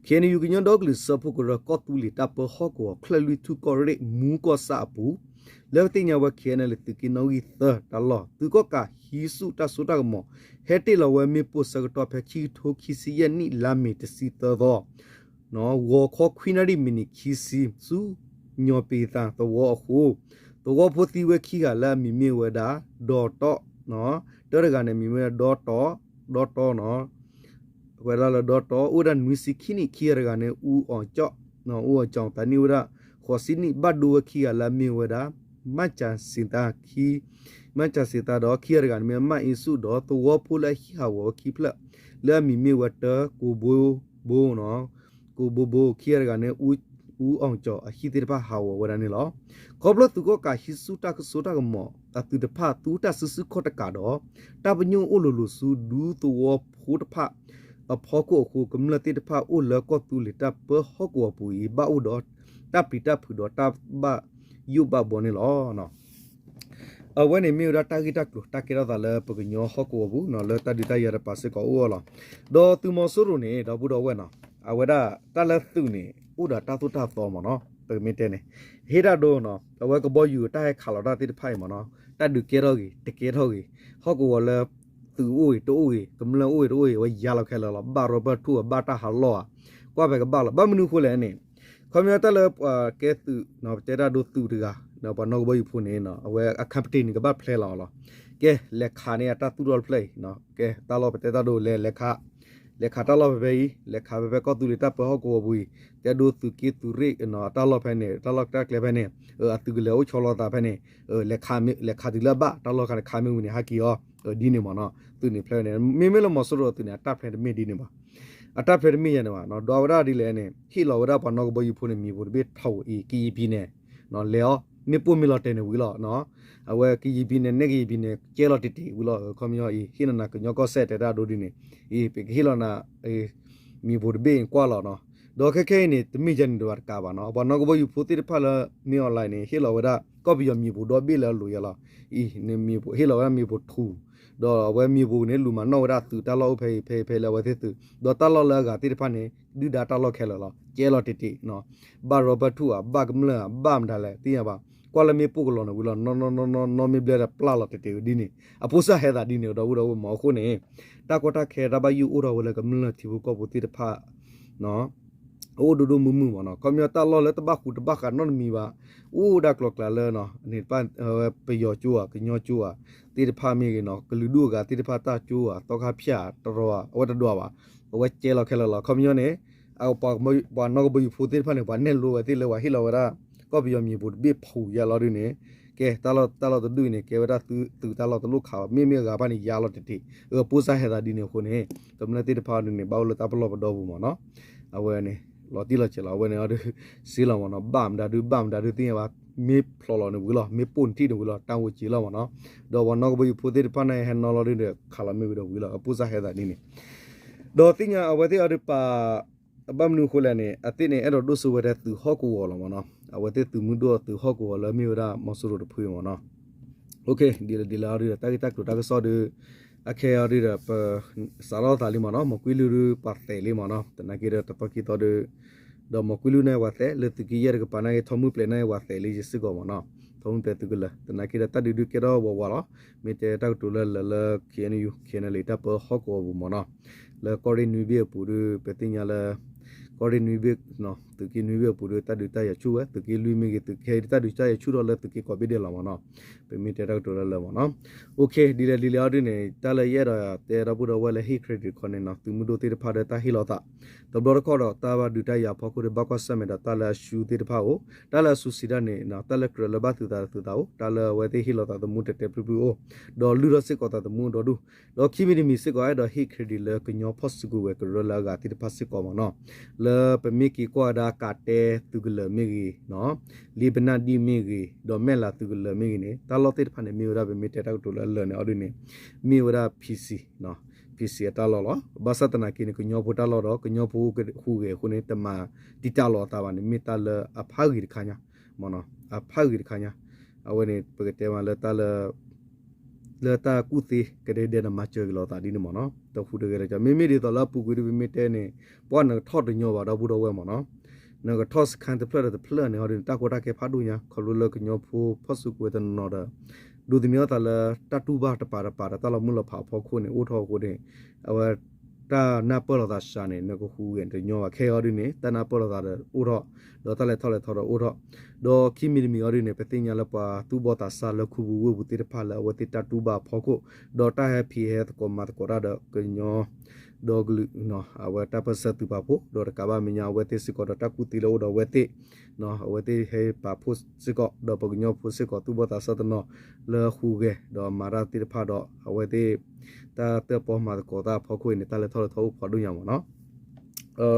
KNU ကညီဒီကလုာ်စၢဖှိၣ်ကရၢကီၢ်သူလ့ၤတၢ်ပၢဟီၣ်ကဝီၤ ချၢၣ်လွံၢ်ထူၣ်ကီၢ်ရ့ၣ် မူကီၢ်ဆၣ်အပူၤ လၢပသ့ၣ်ညါဝဲ KNLA သုးက့နီၣ်ဂံၢ်သၢတၢ်လီၢ် သုးကီၣ်ကးဟံးဆူၣ်တၢ်စိတၢ်ကမီၤ ဟဲတ့ၢ်လီၤဝဲမ့ၣ်ပိၢ်ဆၢကတီၢ်ဖဲခံကထိခံဆံယဲၢ်နံၣ် လါမ့ၤတဆံသၢသီ ဂီၤခီခွံနၣ်ရံၣ်မံးနံးခံဆံ ဆူညီၣ်ပ့ၤသးသဝီအဃိ သဝီဖိသံဝဲခံဂၤလၢအမံၤမ့ၢ်ဝဲဒၣ် ဒီးတီ တၢတဂၤန့ၣ် မံၤမ့ၢ်ဝဲဒၣ် ဒီတီ ဒီတီနီၤ ဝဲဒၣ်လၢဒီတီ အိၣ်ဝဲဒၣ်နွံဆံခံနံၣ် ခံဂၤတဂၤန့ၣ် အူအီၣ်ကၠီၣ် အူအီၣ်ကၠီၣ် သးနံၣ်အိၣ်ဝဲဒၣ် ဃိးဆံနံၣ် ဘၣ်ဒိဝဲခံဂၤလၢအမ့ၢ်ဝဲဒၣ် မၣ်စၣ်စံးသး မၣ်စၣ်စံးသးဒီး ခံဂၤတဂၤန့ၣ်မ့ၢ် မၣ်အ့ဆူၣ်ဒီး သဝီဖိလၢအဟံးဟးဂီၤဝဲခံဖျၢၣ် လၢအမံၤမ့ၢ်ဝဲတၢ ကိးဘိဘိနီၤ ကိးဘိဘိ ခံဂၤတဂၤန့ၣ် အူအီၣ်ကၠီၣ် အဟံၣ်သ့ၣ်တဖၣ်ဟးဂီၤဝဲဒၣ်န့ၣ်လီၤ. ခီဖျိသုးကီၣ်ကးဟံးဆူၣ်တၢ်ကစိတၢ်ကမီၤအသုးတဖၣ် သူတၢ်စုဆူၣ်ခီၣ်တကးဒီး တၢ်ပညိၣ်အိၣ်လိၤလိၤဆူဒူသဝီဖိတဖၣ်အဖီခိၣ်အဃိ ကမျၢၢ်သ့ၣ်တဖၣ်အိၣ်လၢကီၢ်သူလ့ၤတၢ်ပၢဟီၣ်ကဝီၤပူၤအံၤ ဘၣ်အိၣ်ဒီးတၢ်ပျံၤတၢ်ဖုးဒီးတၢ်ဘၣ်ယိၣ်ဘၣ်ဘှီန့ၣ်လီၤ. အဝဲန့ၣ်မ့ၢ်ဝဲဒၣ်တၢ်ဂ့ၢ်တၢ်ကျိၤ တၢ်ကဲထီၣ်သးလၢပကညီဟီၣ်ကဝီၤပူၤနီၤ လၢတၢ်ဒုးတၢ်ယၤတပၤစ့ၢ်ကီးအိၣ်အီၤလီၤ. ဒီးသုးမီၤစိရိၤန့ၣ် ဒီပုၢ်ဒီဝဲၢ်နီၤ အဝဲဒၣ်တၢ်လၢသုးန့ၣ် အိၣ်ဒီးတၢ်သိၣ်တၢ်သီမ့ၢ်နီၤ ပကမ့ၢ်တဲန့ၣ် ဟ့ၣ်တၢ်ဒိနီၤ အဝဲကဘီယူၤတၢ်ဟဲခးလီၤတၢ်သ့ၣ်တဖၣ်အံၤမ့ၢ်နီၤ တၢ်ဒုးကဲထီၣ်ဂ့ၤ တကဲထီၣ်ဂ့ၤ ဟီၣ်ကဝီၤလၢ သုးအိၣ်ဂ့ၤ တအိၣ်ဂ့ၤ ကမျၢၢ်အိၣ်ဂ့ၤ တအိၣ်ဂ့ၤ အဝဲယါလီၤခဲလၢာ်လီၤ ဘၣ်ရီဘၣ်ထူၣ် ဘၣ်တၢ်ဟးလီၢ်ဧါ ကွၢ်ဖဲကဘၣ်လီၤ ဘၣ်မနုၤအဃိလဲၣ်န့ၣ် ခီပညီတၢ်လၢပှၤကဲသုး ပတဲတၢ်ဒိသုးတဂၤ ပှၤနီၢ်ကဘီယူၤဖိန့ၣ် အဝဲအ campaign န့ၣ် ကဘၣ်ဖျဲလီၤလီၤ ကဲလဲၤခးန့ၢ်အတၢ်သူၣ်ထီၣ်တဖျၢၣ်အံၤ ကဲတၢ်လီၢ်ပတဲတၢ်ဒိလဲၤ လဲၤခး လဲၤခးတၢ်လီၢ်ဖဲဖဲအံၤ လဲၤခးဖဲဖဲကီၢ်သူလ့ၤတၢ်ပၢဟီၣ်ကဝီၤပူၤအံၤ တဲဒိသုးက့သုးရ့ၣ် တၢ်လီၢ်ဖဲန့ၣ် တၢ်လီၢ်တၢ်ကျဲဖဲန့ၣ် အသုးကလၢၤအိၣ်ဆီလီၤသးဖဲန့ၣ် လဲၤခးတုၤလၢအဘၣ် တၢ်လီၢ်ခါန့ၣ် ခးမ့ၢ်ဝံၤန့ၣ် ဟးက့ၤအီၤ ဒ်န့ၣ်မ့ၢ်နီၤ သုးန့ၣ်ဖျဲန့ၣ် မ့မ့ၢ်လၢမီၤစိရိၤအသုးန့ၣ် အတၢ်ဖျဲတမ့ၢ်ဒ်န့ၣ်ဘၣ် အတၢ်ဖျဲတမ့ၢ်ယၤန့ၣ်ဘၣ် ဒီးအဝဲဒၣ်ဒ်လဲၣ်န့ၣ် ဟ့ၣ်လီၤဝဲဒၣ်ပှၤနီၢ်ကဘီယူၤဖိန့ၣ် မံၤဖိတဘ့ၣ်ထီၣ်အံၤ ကယံာ်ပံၤန့ၣ် လဲၤအီၤ မ့ၣ်ပိၢ်မ့ၢ်လီၤတဲာ်န့ၣ်ဝံၤလီၤ အဝဲကယံာ်ပံၤန့ၣ် နဲၣ်ကယံာ်ပံၤန့ၣ် ကဲလီၤတ့ၢ်တ့ၢ်ဝံၤလီၤ ခီပညီအံၤ ဟ့ၣ်လီၤနၤကညီကီၢ်စဲၣ်တဲတၢ်ဒိဒ်န့ၣ် အံၤ ပကဟ့ၣ်လီၤနၤ မံၤဖိတဘ့ၣ်အံၤကွၢ်လီၤနီၤ ဒီးခဲခဲအံၤန့ၣ် တမ့ၢ်ယၤန့ၣ်တဘၣ်တကးဘၣ်နီၤ ပှၤနီၢ်ကဘီယူၤဖိသ့ၣ်တဖၣ်လၢ မ့ၢ် online န့ၣ် ဟ့ၣ်လီၤဝဲဒၣ် ကီၢ်ပယီၤမံၤဖိဒီဘ့ၣ်လၢအလိၤယဲလီၤ အံၤ ဟ့ၣ်လီၤဝဲဒၣ်မံၤဖိထူ ဒီးအဝဲမံၤဖိန့ၣ် လူၤမၤနီၣ်ဝဲဒၣ်သုးတၢ်လီၢ်အိၣ်ဖဲအံၤ ဖဲအံၤဖဲလၢအဝဲသ့ၣ်သုး ဒီးတၢ်လီၢ်လၢအဂၤသ့ၣ်တဖၣ်န့ၣ် ဒုၣ်ဒါတၢ်လီၢ်ခဲလၢာ်လီၤ ကဲလီၤတ့ၢ်တ့ၢ် ဘၣ်ရီဘၣ်ထူၣ်ဧါ ဘၣ်ကမျၢၢ်ဧါ ဘၣ်မတၤလဲၣ် သ့ၣ်ညါဘၣ် ကွၢ်လၢမ့ၣ်ပိၢ်ကလီၤန့ၣ်ဝံၤလီၤ နီၢ်နီၢ်နီၢ်နီၢ် မ့ၢ်ဘျဲၣ်ဒီးပျၢ်လီၤတ့ၢ်တ့ၢ်ဝဲဒ်န့ၣ် အဖိစၢ်ဟဲသးဒ်န့ၣ် ဒီပုၢ်ဒီဝဲၢ်မ့ၢ်အဃိန့ၣ် တၢ်ကီတၢ်ခဲတၢ်ဘၣ်ယိၣ်အိၣ်ထီၣ်ဝဲလၢကမျၢၢ်ထံဖိကီၢ်ဖိသ့ၣ်တဖၣ် အအိၣ်ဒိၣ်ဒိၣ်မုၢ်မုၢ်မ့ၢ်နီၤ ခီပညီတၢ်လီၢ်လၢတဘၣ်ဃူတဘၣ်ဃးနီတမံၤဘၣ် အိၣ်ဒၣ်ကျိၤကျဲလၢ ပယီၤကၠိဧါ ကညီကၠိဧါ သ့ၣ်တဖၣ်မ့ၢ်ဂ့ၤနီၤ ကလုာ်ဒူၣ်အဂၤသ့ၣ်တဖၣ်တၢ်ကၠိဧါ သီခါဖၠၣ်တရီဧါ အဝဲတဒွးဘၣ် အဝဲကဲလီၤခဲလၢာ်လီၤ ခီပညီန့ၣ် ပှၤနီၢ်ကဘီယူၤဖိသ့ၣ်တဖၣ်န့ၣ် ပှၤနဲၣ်လိဝဲသ့ၣ်လၢပှၤဟ့ၣ်လီၤဝဲဒၣ် ကီၢ်ပယီၤမံၤဖိတဘ့ၣ်ဖူးယါလီၤဒ်န့ၣ် ကဲတၢ်လီၢ်တဒူၣ်အံၤန့ၣ် ကဲဝဲဒၣ်သုးတၢ်လီၢ်တလိၣ်ခးဘၣ် မ့မ့ၢ်အဂၤတဖၣ်န့ၣ်ယါလီၤတ့ၢ်တ့ၢ် အဖိစၢ်ဟဲသးဒ်န့ၣ်အဃိန့ၣ် ကမျၢၢ်သ့ၣ်တဖၣ်ဒ်န့ၣ် ဘၣ်အိၣ်လၢတၢ်ပလီၢ်ပဒီပူၤမ့ၢ်နီၤ အဝဲန့ၣ် လီၤတံၢ်လီၤဆဲးလီၤ အဝဲန့ၣ်အီၤဒုး စ့လီၤမ့ၢ်နီၤ ဘၣ်မတၤဒုး ဘၣ်မတၤဒုးသ့ၣ်ညါဘၣ် မ့ၢ်ဖျိးလီၤန့ၣ်ဝံၤလီၤ မ့ၢ်ပိၢ်န့ၣ်ထံၣ်န့ၣ်ဝံၤလီၤ တၢ်အိၣ်က့ၤလီၤမ့ၢ်နီၤ ဒီးပှၤနီၢ်ကဘီယူၤဖိသ့ၣ်တဖၣ်န့ၣ် ဟဲနီၤလီၤဒ်န့ၣ် ခးလီၤမ့ၢ်ဝံၤဒီးဝံၤလီၤ အဖိစၢ်ဟဲသးဒ်န့ၣ် ဒီးသ့ၣ်ညါအဝဲသ့ၣ်အီၤဒုးပာ် ဘၣ်မနုၤအဃိလဲၣ်န့ၣ် အသ့ၣ်န့ၣ် အဲၣ်ဒိးဒိၣ်စိဝဲဒၣ်သုးဟီၣ်ကဝီၤလီၤမ့ၢ်နီၤ. အဝဲသ့ၣ်သုးမုၢ်ဒိၣ်သုးဟီၣ်ကဝီၤလၢမ့ၢ်ဝဲဒၣ်မီၤစိရိၤတဖုမ့ၢ်နီၤ. ဒ်လဲၣ်ဒ်လဲၣ်အီၤဒုး တၢ်ဂ့ၢ်တၢ်ကျိၤတၢ်ကစီၣ်ဒုး အခဲအံၤအီၤဒုးဒီး ပစးထီၣ်သးလံမ့ၢ်နီၤ. မီၤကွံလူၢ်ဒုးပှၤသဲးလံမ့ၢ်နီၤ. သနာ်က့ဒီးတသီခံသီဒုး ဒီးမီၤကွံလူၢ်န့ၣ်ပှၤသဲး လၢသုးက့ယဲၢ်တကပၤန့ၣ်ဂ့ၤ ထီမုၢ်ပျဲၤန့ၣ်ဂ့ၤ ပှၤသဲးလံယစ့ၢ်ကီးမ့ၢ်နီၤ. ထီမုၢ်ပျဲၤသုးကလၢၤ သနာ်က့ဒီးတၢ်ဒုးဒုးကဲထီၣ်ဝးဝးလီၤ. မ့ၢ်တဲတၢ်ကတိၤလၢလၢလၢ ခ့ၣ်အဲၣ်ယူၣ် ခ့ၣ်အဲၣ်ယူၣ် တၢ်ပၢဟီၣ်ကဝီၤပူၤမ့ၢ်နီၤ. လၢကီၢ်ရ့ၣ်နွံဘ့ၣ်အပူၤဒုး ပသ့ၣ်ညါလၢ ကီၢ်ရ့ၣ်နွံဘ့ၣ် သုးက့နွံဘ့ၣ်အပူၤဒုး တၢ်ဒုးတၢ်ယၤဆူၣ်ဝဲ သုးက့လွံၢ်မ့ၢ်ဂ့ၤ သုးက့တၢ်ဒုးတၢ်ယၤဆူၣ်ထီၣ်လၢသုးက့ကိးဘ့ၣ်ဒဲးလီၤမ့ၢ်နီၤ. ပမ့ၢ်တဲတၢ်ကတိၤလၢလၢမ့ၢ်နီၤ. ဒ်လဲၣ်ဒ်လဲၣ်အီၤဒုးန့ၣ် တၢ်လၢယအဲၣ်ဒိးတဲဒီပုၢ်ဒီဝဲၢ်လၢဟ့ၣ် credit တခီန့ၣ်နီၤ သုးမုၢ်ဒိၣ်သ့ၣ်တဖၣ်ဒီးတၢ်ဟ့ၣ်လီၤသး တဘျီတခီၣ်ဒီးတၢ်ဘၣ်ဒုးတၢ်ယၤအဖီခိၣ်ဒီး ဘၣ်ကွၢ်ဆၢၣ်မဲာ်ဒီးတၢ်လၢအဆူၣ်သ့ၣ်တဖၣ်အိၣ် တၢ်လၢအဆူၣ်စံးဒၣ်န့ၣ် တၢ်လၢကြၢးလၢဘၣ်သုးသးသုးသးအိၣ် တၢ်လၢအဝဲသ့ၣ်ဟ့ၣ်လီၤသးသမူတဲာ်တဲာ်ဖျုးဖျုးအိၣ် ဒီးလုၢ်ထီၣ်စ့ၢ်ကီးသးသမူဒီဒူၣ် ဒီးခံမံၤတမံၤစ့ၢ်ကီး အဲၣ်ဒိးဟ့ၣ်ခရံဒံးလၢကညီဖီၣ်စုကဝဲၤကရၢလၢအဂၤသ့ၣ်တဖၣ်စ့ၢ်ကီးမ့ၢ်နီၤ. လၢပမ့ၢ်က့ၤကွၢ်ဝဲဒၣ်ကးတဲသုးကလၢၤမ့ၢ်ဂ့ၤ, လ့ပနၢ်ဒံၣ်မ့ၢ်ဂ့ၤ, ဒီးမဲၢ်လးသုးကလၢၤမ့ၢ်ဂ့ၤန့ၣ် တၢ်လီၢ်သ့ၣ်တဖၣ်န့ၣ် မ့ၢ်ဝဲဒၣ်ပမ့ၢ်တဲတၢ်ကတိၤလၢအလၢာ်န့ၣ်အီၤဒုးန့ၣ် မ့ၢ်ဝဲဒၣ် PC, PC အတၢ်လီၢ်လီၤ. ဘၣ်ဆၣ်သနာ်က့န့ၣ် ကညီဖိတၢ်လီၢ်ဒီး ကညီဖိဟူးဂဲၤအဃိန့ၣ် တမၤတံာ်တာ်လီၤအသးဘၣ်န့ၣ် မ့ၢ်တၢ်လၢအဖးဂ့ၤတခါညါ, အဖးဂ့ၤတခါညါ, အဝဲန့ၣ် ပကတဲမးလၢတၢ်လၢ လၢတၢ်ကူၣ်သ့ကဒဲကဒဲဒီးမၤစၢၤက့ၤလိာ်သးဒ်န့ၣ်မ့ၢ်နီၤ, တဟူးတဂဲၤလၢၤကၠီ မ့မ့ၢ်ဒ်သိးလၢအပူၤကွံာ်ဒ်ပမ့ၢ်တဲန့ၣ် ပှၢ်နကထီၣ်တညီဘၣ်ဒီပုၢ်ဒီဝဲၢ်မ့ၢ်နီၤ, နကထီၣ်စခါတဖျၢၣ်ဒီးတဖျၢၣ်န့ၣ် ဟီဒ်န့ၣ် တၢ်ကီတၢ်ခဲဖးဒိၣ်ညါ ခီဖျိလၢကညီဖိဖီၣ်စုကဝဲၤတနီၤနီၤဒီး ဒိးသန့ၤအသးလၢတၢ်တူၢ်ဘၣ်တပၤတပၤဒီးတၢ်လီၤမုၢ်လီၤဖးအဖီခိၣ်န့ၣ် အိၣ်ထီၣ်အဃိန့ၣ် အဝဲ တၢ်နၢ်ပၢၢ်လိာ်သးစှၤန့ၣ် နကဟူးဂဲၤတညီဘၣ် ခဲအံၤအီၤဒ်န့ၣ် တၢ်နၢ်ပၢၢ်လိာ်သးဒီးအိၣ်ထီၣ်, ဒီးတၢ်လဲၤထီၣ်လဲၤထီဒီးအိၣ်ထီၣ်, ဒီးခံမံၤတမံၤအီၤဒ်န့ၣ် ပသ့ၣ်ညါလၢပှၤသူၣ်ဘီၣ်သးစၢ်လၢခူပူၤဝ့ၢ်ပူၤသ့ၣ်တဖၣ်လၢအဝဲသ့ၣ်တၢ်တူၢ်ဘၣ်အဖီခိၣ်, ဒီးတၢ်ဟဲဖံးဟဲသကိးမၤသကိးတၢ်ဒီးကညီ ဒီကလုာ် အဝဲတၢ်ပၢၢ်ဆၢသုးပာ်ဖှိၣ် ဒီးတကးဘၣ်မဲာ်ညါအဝဲသ့ၣ်စ့ၢ်ကီးဒီးတၢ်ကူၣ်သ့လၢအိၣ်ဒီးအဝဲသ့ၣ် အဝဲသ့ၣ်ဟဲပာ်ဖှိၣ်စ့ၢ်ကီး ဒီးပကညီဖိစ့ၢ်ကီးသူၣ်ဘီၣ်သးစၢ်တနီၤ လၢဟူးဂဲၤဒီးမၤတၢ်သ့ၣ်တဖၣ်ဒီး အဝဲသ့ၣ် တၢ်တၢၣ်ပီမၤသကိးတၢ်အဖီခိၣ်အံၤန့ၣ် တၢ်လဲၤထီၣ်လဲၤထီအိၣ်ဖှိၣ်ဒိၣ်ညါမ့ၢ်နီၤ.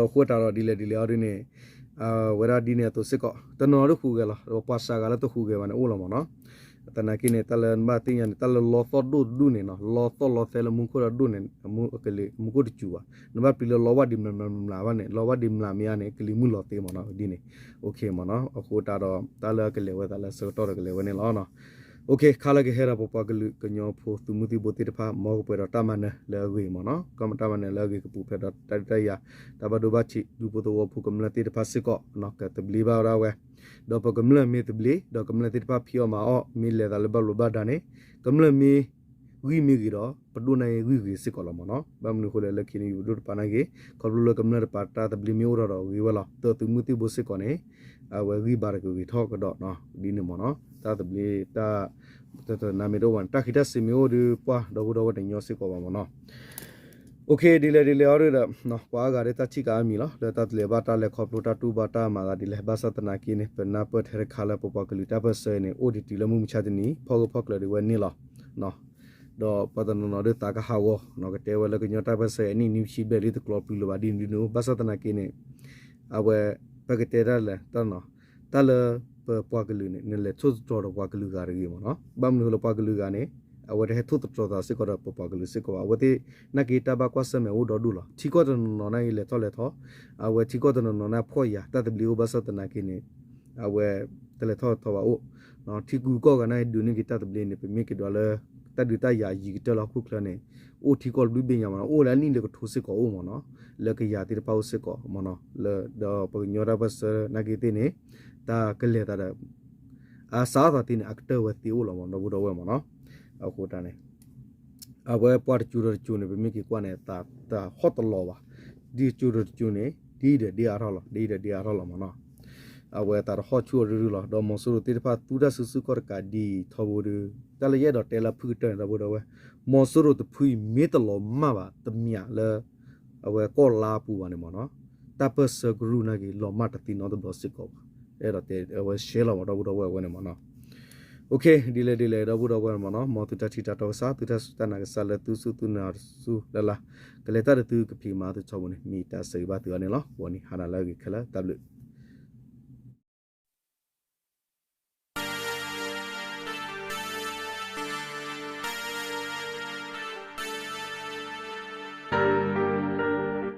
အဃိသတးဒီးဒ်လဲၣ်ဒ်လဲၣ်အီၤဒ်န့ၣ် ဝဲဒၣ်ဒ်န့ၣ်အသိးစ့ၢ်ကီး တနီၤနီၤတဟူးဂဲၤလီၤ ပှၤစှၤဂၤလၢတဟူးဂဲၤဘၣ်န့ၣ်အိၣ်လီၤမ့ၢ်နီၤ. သနာ်က့န့ၣ် တၢ်လၢနဘၣ်သ့ၣ်ညါန့ၣ် တၢ်လၢလီသီၣ်ဒိၣ်တဒူၣ်န့ၣ်နီၤ လီသီၣ်လီသဲလၢမူခိၣ်ဒီးဒိၣ်န့ၣ် မူခိၣ်တစူၤဘၣ် နဘၣ်ပျံၤလၢလီဝၣ်ဒံးမျးမျးဘၣ်န့ၣ် လီဝၣ်ဒံးမျးမ့ၢ်ဧါန့ၣ် ကလံၤမုၢ်လီၤသ့မ့ၢ်နီၤ ဒ်န့ၣ် မ့ၢ်နီၤ. အဃိသတးဒီး တၢ်လၢအကလဲၤဝဲသးလၢဆၢကတီၢ်ဒီးကလဲၤဝဲန့ၣ်လီၤ. ခါလၢကဟဲဒီးပပှၤကလုာ်ကညီဖိ သုးမုၢ်သံၣ်ဘိသ့ၣ်တဖၣ် မ်ကပှဲၤဒီးတၢ်မၤနၢၤလၢအဂ့ၤမ့ၢ်နီၤ ကမ့ၢ်တၢ်မၤနၢၤလၢအဂ့ၤကပူၤဖျဲးဒီးတၢ်ဒုးတၢ်ယၤ တၢ်ဘၣ်ဒိဘၣ်ထံး ဒူဖိသဝီဖိကမျၢၢ်သ့ၣ်တဖၣ်စ့ၢ်ကီး ကသဘျ့ဘၣ်ဝဲဒၣ်ဝဲ ဒီးပကမျၢၢ်မ့ၢ်သဘျ့ ဒီးကမျၢၢ်သ့ၣ်တဖၣ်ဖံးအီၣ်မၤအီၣ် မ့ၢ်လဲၤသးလၢဘၣ်ဘျိးဘၣ်ဒါန့ၣ် ကမျၢၢ်မ့ၢ်ဂံၢ်မ့ၢ်ဂ့ၤဒီး ပဒိၣ်န့ၣ်ဂံၢ်ဂ့ၤစ့ၢ်ကီးလီၤမ့ၢ်နီၤ. ဘၣ်မနုၤအဃိလဲၣ် လၢခံန့ၣ် ယပဒိၣ်တပၤန့ၣ်ဂ့ၤ ခီဖျိလၢကမျၢၢ်တပၤတၢ်သဘျ့မ့ၢ်အိၣ်ထီၣ်ဒီးဂ့ၤဝဲလီၤ. ဒီးသုးမုၢ်သံၣ်ဘိစ့ၢ်ကီးန့ၣ် အဝဲဂံၢ်ဘါတကဂ့ၤထီၣ်ကဒီး ဒ်န့ၣ်မ့ၢ်နီၤ တၢ်သဘျ့တၢ် တနါမ့ၢ်တအိၣ်ဘၣ်န့ၣ် တၢ်ဃံးတၢ်စ့ၤမ့ၢ်အိၣ်ဒီး ပှၢ်ဒီပုၢ်ဒီဝဲၢ်တညီစ့ၢ်ကီးဘၣ်မ့ၢ်နီၤ. ဒ်လဲၣ်ဒ်လဲၣ်အီၤဒီး ပှၤအါဂၤဒီးတၢ်ထံၣ်ကအါမံၤလီၤ လၢတၢ်တလဲၤဘၣ်တၢ်လဲၤခီဖျိတၢ်တူၢ်ဘၣ်တၢ်မၤသးဒ်လဲၣ် ဘၣ်ဆၣ်သနာ်က့န့ၣ် ပနၢ်ပၢၢ်ထဲတခါလၢပပှၤကလုာ်တၢ်ပၢၢ်ဆၢအံၤန့ၣ် အိၣ်ဒံးတုၤလၢမုၢ်မဆါတနံၤ ဖီၣ်ဂၢၢ်ဖီၣ်ကျၢၤဒံးဝဲန့ၣ်လီၤ. ဒီးပှၤတနီၤနီၤဒီးသးကဟးဂီၤ ကတဲဝဲလၢကညီတၢ်ပၢၢ်ဆၢအံၤ နံၣ်နွံဆံဘျဲၣ်ဒ်တကျိးပျုၤလၢၤဘၣ်ဒ်န့ၣ်ဒ်န့ၣ် ဘၣ်ဆၣ်သနာ်က့န့ၣ် အဝဲ ပကတဲတၢ်လဲၣ် တၢ်လၢပပှၤကလုာ်န့ၣ် နလဲၤထိၣ်သတြီၤဒီးပှၤကလုာ်ဂၤတဂ့ၤမ့ၢ်နီၤ. ဘၣ်မနုၤဃိလၢပှၤကလုာ်ဂၤန့ၣ် အဝဲတဟဲထိၣ်သတြီၤသးစ့ၢ်ကီးဒီးပပှၤကလုာ်စ့ၢ်ကီးဘၣ်. အဝဲသ့ၣ်နာ်က့တၢ်ဘၣ်ကွၢ်ဆၢၣ်မဲာ်အိၣ်ဒီဒူၣ်လီၤ. ထံကီၢ်တနီၤနီၤနာ်က့လဲၤထီၣ်လဲၤထီ အဝဲထံကီၢ်တနီၤနီၤန့ၣ်ဖှီၣ်ယာ် တၢ်သဘျ့အိၣ်ဘၣ်ဆၣ်သနာ်က့န့ၣ် အဝဲတလဲၤထီၣ်ထီဘၣ်အိၣ် ထံကူကီၢ်ဂၤနာ်က့ဒုးန့ၢ်က့ၤတၢ်သဘျ့န့ၣ် ပမ့ၢ်က့ၤဒွးလၢ တၢ်ဒုးတၢ်ယၤယံၤကတၢၢ်လၢဟီၣ်ခိၣ်ချၢန့ၣ် အိၣ်ထံကီၢ်တဘျုးဘ့ၣ်ညါမ့ၢ်နီၤ အိၣ်လၢအနံၣ်လၢကထိစ့ၢ်ကီးအိၣ်မ့ၢ်နီၤ လၢကယၤသ့ၣ်တဖၣ်အိၣ်စ့ၢ်ကီးမ့ၢ်နီၤ လၢဒီးပကညီတၢ်ပၢၢ်ဆၢနာ်က့သ့ၣ်န့ၣ် တၢ်ကလဲၤသးဒီး အစးထီၣ်သးသ့န့ၣ် အကတၢၢ်ဝဲသ့အိၣ်လီၤမ့ၢ်နီၤ ဒီပုၢ်ဒီဝဲၢ်မ့ၢ်နီၤ. အဃိတၢ်န့ၣ် အဝဲပှၤတကၠိၤဒီးတကၠိၤန့ၣ် ပမ့ၢ်က့ၤကွၢ်န့ၣ် သးဟီၣ်တလီၤဘၣ်. ဒ်တကၠိၤဒီးတကၠိၤန့ၣ် ဒ်အံၤဒီးဒ်အါထီၣ်လီၤ ဒ်အံၤဒီးဒ်အါထီၣ်လီၤမ့ၢ်နီၤ. အဝဲသးတဟီၣ်ဆူၣ်အီၤဒုဒုလီၤ ဒီးမီၤစိရိၤသ့ၣ်တဖၣ်သူတၢ်စုဆူၣ်ခီၣ်တကးဒ်ထီဘိဒီး တၢ်လၢယအဲၣ်ဒိးတဲလၢဖုၣ်ကတၢၢ်န့ၣ် ဒီပုၢ်ဒီဝဲၢ် မီၤစိရိၤတဖုအံၤမ့ၢ်တလီၤမၢ်ဘၣ်တမံၤလၢ အဝဲကီၢ်လါပူၤဘၣ်န့ၣ်မ့ၢ်နီၤ တၢ်ပၢၢ်ဆၢကရူၢ်နာ်က့ လီၤမၢ်တသ့နီတဘျီစ့ၢ်ကီးဘၣ်. အဲၣ်ဒိးတဲအဝဲရှဲလီၤမ့ၢ်ဒီပုၢ်ဒီဝဲၢ်အဝဲန့ၣ်မ့ၢ်နီၤ. ဒ်လဲၣ်ဒ်လဲၣ် ဒီပုၢ်ဒီဝဲၢ်မ့ၢ်နီၤ မ်သုတၢ်ထံၣ်တၢ်တီကစၢ် သုတၢ်စူၢ်တၢ်နာ်ကစၢ်လၢသုစူၢ်သုနာ်တစူၢ်လၢ်လၢ် ကလဲၤတၢ်ဒီးသုကဖံးကမၤသုထီဘိန့ၣ် မ့ၢ်တၢ်ဆၢဂ့ၤဘၣ်သုအီၤန့ၣ်လီၤ. ဝံၤန့ၣ် ဟါနၤလၢအဂ့ၤခဲလၢာ် တၢ်ဘျုး